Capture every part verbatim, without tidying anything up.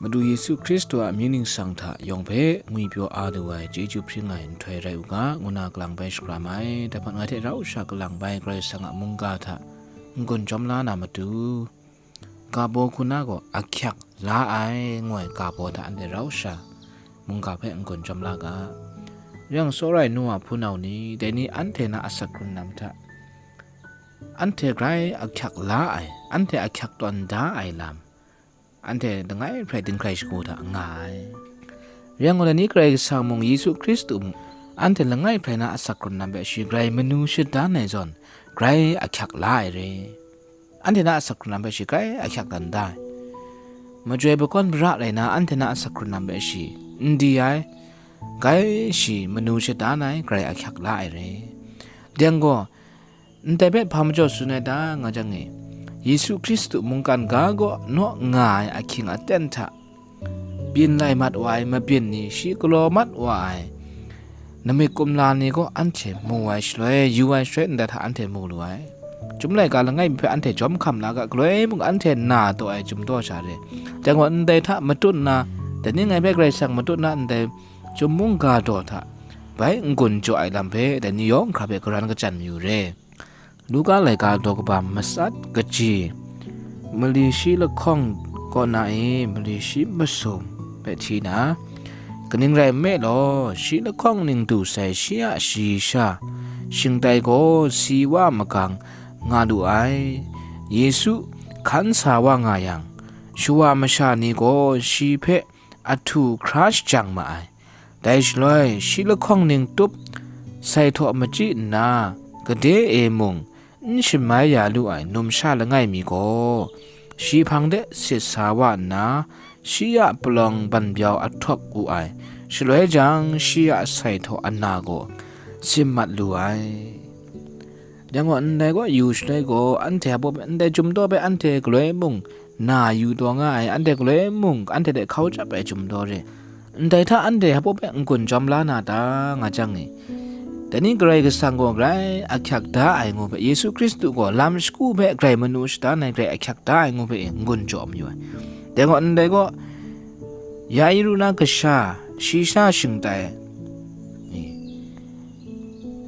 Madu Yesu Hkristu a mying ningsang hta yawng hpe ngwipyaw a lu ai chyeju hpring ai nhtoi rai u ga, ngu na kalang bai shakram ai. Dai hpang ngai hte rau sha kalang bai Karai Kasang a mungga hta n-gun chyawm la na matu, ga baw hku na gaw ahkyak la ai, ngu ai ga baw hta anhte rau sha mungga hpe n-gun chyawm la ga. Rai yang, tsawra ai nu wa hpunau ni, dai ni anhte na asak hkrung lam hta anhte grai ahkyak la ai, anhte ahkyak tawn da ai lam, anhte langai hprai dinghkrai shagu hta nga ai. Rai yang gaw, dai ni Karai Kasang mung, Yesu Hkristu mung, anhte langai hprai na asak hkrung lam hpe shi grai manu shadan ai zawn, grai ahkyak la ai re. Anhte na asak hkrung lam hpe shi grai ahkyak dan da ai. Majoi pakawn para rai na, anhte na asak hkrung lam hpe shi n di ai, grai shi manu shadan ai, grai ahkyak la ai re. Dai yang gaw, ndai hpe hpa majaw tsun ai ta, nga jang e, Yesu Hkristu mungkan ga kaw naw nga ai ahkying aten hta, byin lai mat wa ai mabyin ni, shi galaw mat wa ai namik kumla ni gaw anhte mu ai shaloi, yu ai shaloi, ndai hta anhte mu lu ai. Chyum laika langai mi hpe anhte jawm hkam la ga, galoi mung anhte na taw ai chyum daw sha re. Dai gaw, ndai hta matut nna, dai ni ngai hpe Karai Kasang matut nna, ndai chyum mungga daw hta bai n-gun jaw ai lam hpe, dai ni yawng hkra hpe karan kachyan mayu re. Luka laika daw kaba matsat kaji, mali shi lahkawng kaw na e, mali shi masum hpe hti na, kaning rai nme law, shi lahkawng ning du sai shi a shayi sha shingtai gaw si wa magang nga lu ai. Yesu hkan sa wa nga yang, shawa masha ni gaw shi hpe ahtu hkra shajang ma ai. Dai shaloi, shi lahkawng ning tup sai htaw machyi nna, gade e mung n shamai ya lu ai numsha langai mi gaw, shi hpang de sit sa wa nna, shi a palawng ban byau ahtawk wu ai. Shaloi jang, shi a sai htaw ana gaw sim mat lu ai. Dai gaw, ndai gaw yu shaloi gaw, anhte a baw hpe, ndai chyum daw hpe anhte galoi mung na yu taw nga ai, anhte galoi mung anhte hte hkau chyap ai chyum daw re. Ndai hta anhte hpa hpe n-gun chyawm la na ta, nga jang e, dai ni Karai Kasang gaw grai ahkyak da ai ngu hpe, Yesu Hkristu gaw lam shagu hpe grai manu shadan ai, grai ahkyak da ai ngu hpe e n-gun jaw mayu ai. Dai gaw, ndai gaw, Yairu na kasha, shi sha shingtai,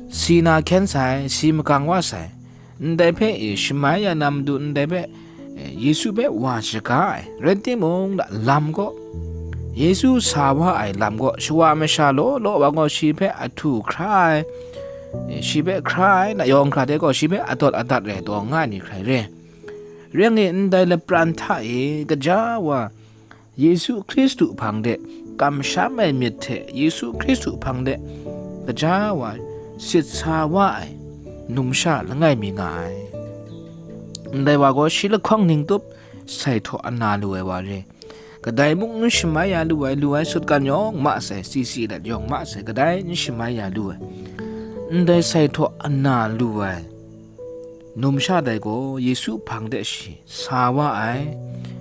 si na hkyen sai, si magang wa sai, ndai hpe e shamai ya na matu ndai hpe, e, Yesu hpe wa shaga ai, rai timung, lam gaw, Yesu sa wa ai lam gaw, shawa masha law law wa gaw shi hpe ahtu hkra ai, e, shi hpe hkra ai, na yawng hkra de gaw shi hpe adawt adat rai taw nga ai ni hkrai re. Rai nme ndai lapran hta e gaja wa, Yesu Hkristu hpang de kamsham ai myit hte Yesu Hkristu hpang de gaja wa sit sa wa ai numsha langai mi nga ai. Ndai wa gaw shi lahkawng ning tup sai htaw ana lu ai wa re. Kadai mung n shamai ya lu ai, lu ai sutgan yawng ma sai, si si dat yawng ma sai, kadai n shamai ya lu ai. Ndai sai htaw ana lu ai numsha dai gaw Yesu hpang de shi sa wa ai,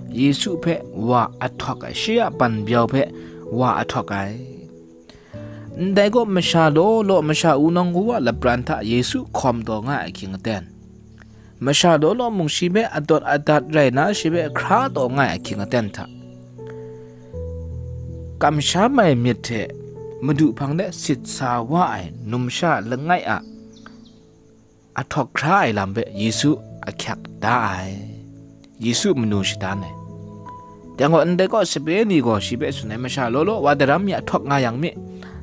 Yesu hpe wa ahtawk ai, shi a ban byau hpe wa ahtawk ai. Ndai gaw masha law law, masha wunawng wu wa lapran hta Yesu hkawm taw nga ai ahkying aten, masha law law mung shi hpe adawt adat rai na, shi hpe hkra taw nga ai ahkying aten hta, kamsham ai myit hte Madu hpang de sit sa wa ai numsha langai a ahtawk hkra ai lam hpe Yesu ahkyak da ai, Yesu manu shadan ai. Dai gaw, ndai gaw sape ni gaw shi hpe tsun ai, masha law law wa daram mi ahtawk nga yang mi,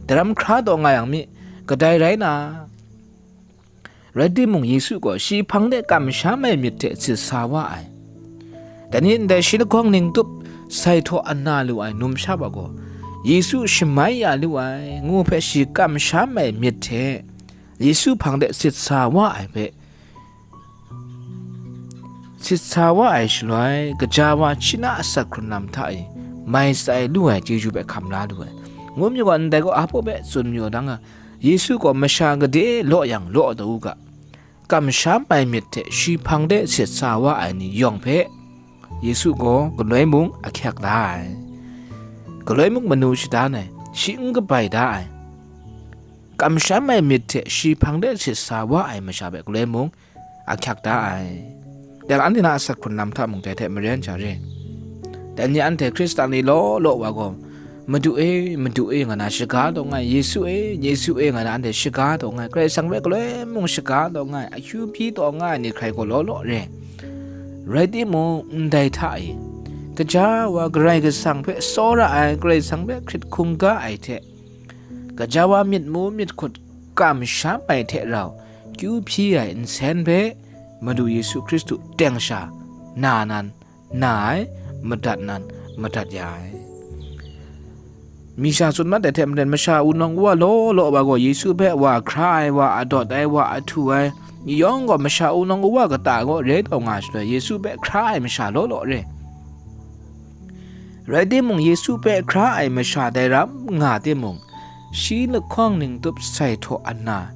daram hkra taw nga yang mi, kadai rai na, rai timung, Yesu gaw shi hpang de kamsham ai myit hte sit sa wa ai. Dai ni ndai shi lahkawng ning tup sai htaw ana lu ai numsha wa gaw, Yesu shamai ya lu ai ngu hpe shi kamsham ai myit hte Yesu hpang de sit sa wa ai hpe, sit sa wa ai shaloi, gaja wa shi na asak hkrun lam hta e mai tsai lu ai chyeju hpe hkam la lu ai. Ngu mayu gaw, ndai gaw a hpaw hpe tsun mayu dang a, Yesu gaw masha gade law yang law taw u ga, kamsham ai myit hte shi hpang de sit sa wa ai ni yawng hpe, Yesu gaw galoi mung ahkyak da ai, galoi mung manu shadan ai, shi n kabai da ai, kamsham ai myit hte shi hpang de sit sa wa ai masha hpe galoi mung ahkyak da ai. Yang anhte na asak hkrun lam hta mung dai hte maren sha re. Dai ni anhte Hkristan ni law law wa gaw, "Madu e, Madu e," nga na shaga taw nga ai, "Yesu e, Yesu e," nga na anhte shaga taw nga ai, Karai Kasang hpe galoi mung shaga taw nga ai, akyu hpyi taw nga ai ni hkrai gaw law law re. Rai timung, ndai hta e, gaja wa Karai Kasang hpe tsawra ai, Karai Kasang hpe hkrit hkungga ai hte, gaja wa myit mu myit hkut kamsham ai hte rau kyu hpyi ai nsen hpe Madu Yesu Hkristu teng sha na nan, na ai, madat nan, madat ya ai. Mi sha tsun mat ai hte maren, masha wunawng wa law law wa gaw Yesu hpe wa hkra ai, wa adawt ai, wa ahtu ai, ni yawng gaw masha wunawng wa kata gaw re taw nga shaloi, Yesu hpe hkra ai masha law law re. Rai timung, Yesu hpe hkra ai masha dai ram nga timung, shi lahkawng ningtup sai htaw ana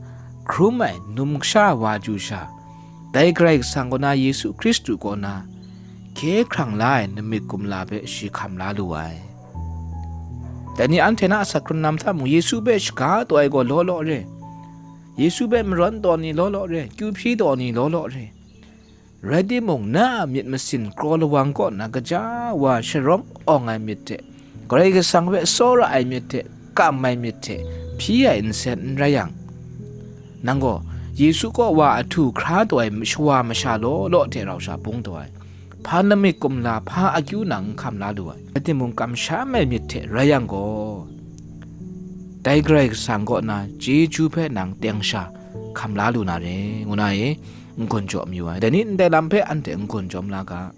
hkrum ai numsha wa ju sha, dai Karai Kasang kaw na Yesu Hkristu kaw na hkye hkrang la ai namik kumla hpe shi hkam la lu ai. Dai ni anhte na asak hkrun lam hta mung, Yesu hpe shaga taw ai gaw law law re. Yesu hpe marawn taw ni law law re. Kyu hpyi taw ni law law re. Rai timung, na a myit masin kraw lawang kaw na gaja wa sharawng awng ai myit hte, Karai Kasang hpe tsawra ai myit hte, kam ai myit hte, hpyi ai nsen n rai yang, nang gaw Yesu kaw wa ahtu hkra taw ai shawa masha law law hte rau sha bung taw ai, hpa namik kumla, hpa akyu nang n hkam la lu ai. Rai timung, kamsham ai myit hte rai yang gaw, dai Karai Kasang kaw na chyeju hpe nang teng sha hkam la lu na re, ngu na e, n-gun jaw mayu ai. Dai ni ndai lam hpe anhte n-gun jawm la ga.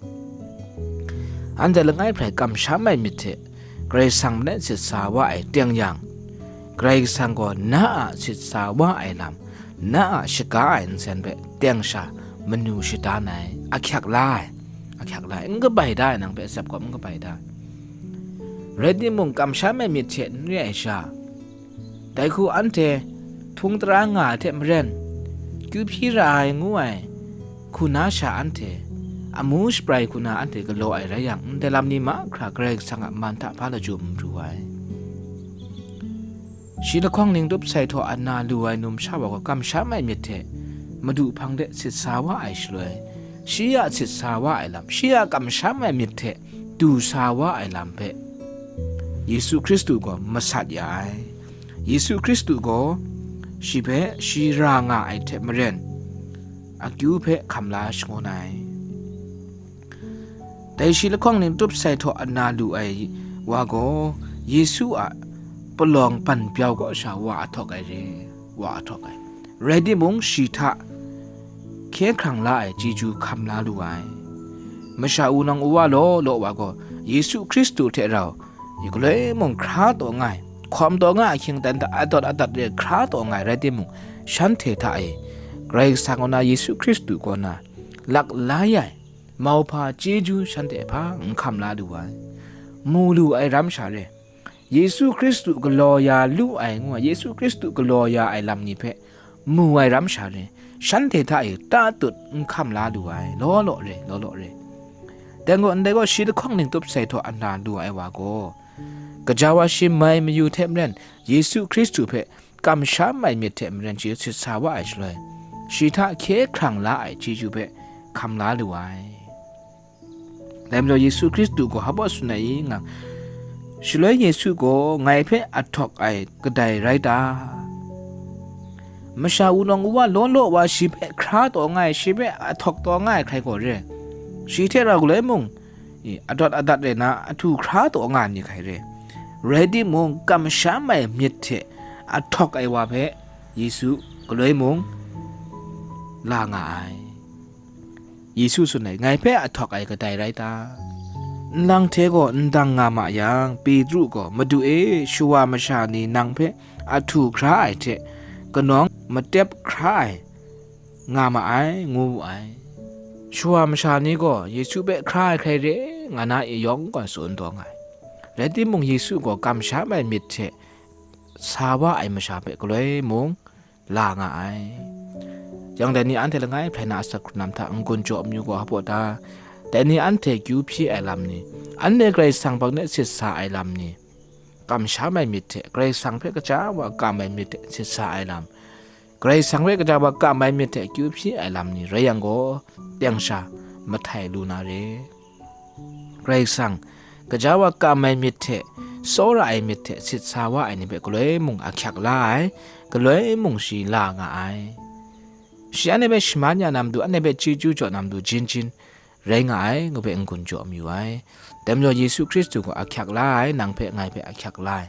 Anhte langai hprai kamsham ai myit hte Karai Kasang hpe sit sa wa ai teng yang, Karai Kasang gaw na a sit sa wa ai lam, na a shaga ai nsen hpe teng sha manu shadan ai, ahkyak la ai, ahkyak la ai, n kabai da ai, nang hpe tsap kawm n kabai da ai. Rai timung, kamsham ai myit hte n re ai sha, dai hku anhte htung tara nga ai hte maren, kyu hpyi ra ai ngu ai hku na sha anhte, amu shabrai hku na anhte galaw ai rai yang, ndai lam ni mahkra Karai Kasang a man hta hpa laju n pru ai. Shi lahkawng ningtup sai htaw ana lu ai numsha wa gaw kamsham ai myit hte Madu hpang de sit sa wa ai shaloi, shi a sit sa wa ai lam, shi a kamsham ai myit hte du sa wa ai lam hpe Yesu Hkristu gaw masat ya ai. Yesu Hkristu gaw shi hpe shi ra nga ai hte maren, akyu hpe hkam la shangun ai. Dai shi lahkawng ningtup sai htaw ana lu ai wa gaw, Yesu a palawng ban byau kaw sha wa ahtawk ai re, wa ahtawk ai. Rai timung, shi hta hkye hkrang la ai chyeju hkam la lu ai. Masha wunawng uwa law law wa gaw, Yesu Hkristu hte rau, galoi mung hkra taw nga ai, hkawm taw nga ai ahkying dan hta adawt adat re hkra taw nga ai rai timung, shanhte hta e Karai Kasang kaw na Yesu Hkristu kaw na lak lai ai mauhpa chyeju shanhte hpa n hkam la lu ai, mu lu ai ram sha re. Yesu Hkristu galaw ya lu ai ngu ai, Yesu Hkristu galaw ya ai lam ni hpe mu ai ram sha re, shanhte hta e tatut n hkam la lu ai, law law re, law law re. Dai gaw, ndai gaw shi lahkawng ningtup sai htaw ana lu ai wa gaw, gaja wa shi mai mayu hte maren, Yesu Hkristu hpe kamsham ai myit hte maren shi sit sa wa ai shaloi, shi hta hkye hkrang la ai chyeju hpe hkam la lu ai. Dai majaw Yesu Hkristu gaw hpa baw tsun ai i nga, shaloi Yesu gaw ngai hpe ahtawk ai kadai rai ta? Masha wunawng uwa law law wa shi hpe hkra taw nga ai, shi hpe ahtawk taw nga ai hkrai gaw re. Shi hte rau galoi mung, i, adawt adat re na ahtu hkra taw nga ai ni hkrai re. Rai timung, kamsham ai myit hte ahtawk ai wa hpe Yesu galoi mung la nga ai. Yesu tsun ai, "Ngai hpe ahtawk ai kadai rai ta?" Nlang hte gaw ndang nga ma yang, Petru gaw, "Madu e, shawa masha ni nang hpe ahtu hkra ai hte kanawng matep hkra ai nga ma ai," ngu wu ai. Shawa masha ni gaw Yesu hpe hkra ai hkrai re nga na e yawng gaw tsun taw nga ai. Rai timung, Yesu gaw kamsham ai myit hte sa wa ai masha hpe galoi mung la nga ai. Yang dai ni anhte langai hprai na asak hkrun lam hta n-gun jaw amyu gaw hpa ta? Dai ni anhte kyu hpyi ai lam ni, anhte Karai Kasang hpang de sit sa ai lam ni, kamsham ai myit hte Karai Kasang hpe kaja wa kam ai myit hte sit sa ai lam, Karai Kasang hpe kaja wa kam ai myit hte kyu hpyi ai lam ni rai yang gaw, teng sha mahtai lu na re. Karai Kasang gaja wa kam ai myit hte, tsawra ai myit hte sit sa wa ai ni hpe galoi mung ahkyak la ai, galoi mung shi la nga ai. Shi anhte hpe shaman ya na matu, anhte hpe chyeju jaw na matu jin jin rai nga ai, ngu hpe n-gun jaw mayu ai. Dai majaw Yesu Hkristu gaw ahkyak la ai, nang hpe ngai hpe ahkyak la ai.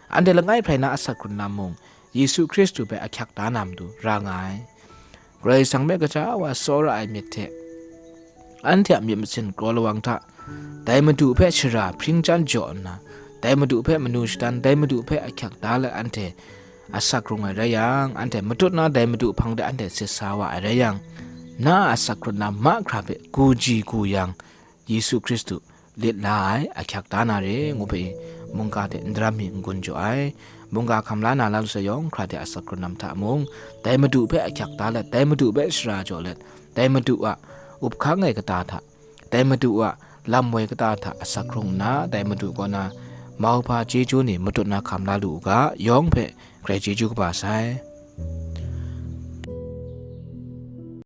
Anhte langai hprai na asak hkrun lam mung, Yesu Hkristu hpe ahkyak da na matu ra nga ai. Karai Kasang hpe gaja wa tsawra ai myit hte, anhte a myit masin kraw lawang hta, dai Madu hpe shara hpring chyan jaw nna, dai Madu hpe manu shadan, dai Madu hpe ahkyak da let anhte asak rung ai rai yang, anhte matut na dai Madu hpang de anhte sit sa wa ai rai yang, na a asak hkrun lam mahkra hpe gu ji gu yang, Yesu Hkristu lit la ai, ahkyak da na re, ngu hpe mungga hte n daram mi n-gun jaw ai. Mungga hkam la na Larusa yawng hkra de asak hkrun lam hta mung, dai Madu hpe ahkyak da let, dai Madu hpe shara jaw let, dai Madu a up hkang ai kata hta, dai Madu a lam woi kata hta asak hkrung nna, dai Madu kaw na mauhpa chyeju ni matut na hkam la lu u ga, yawng hpe grai chyeju kaba sai.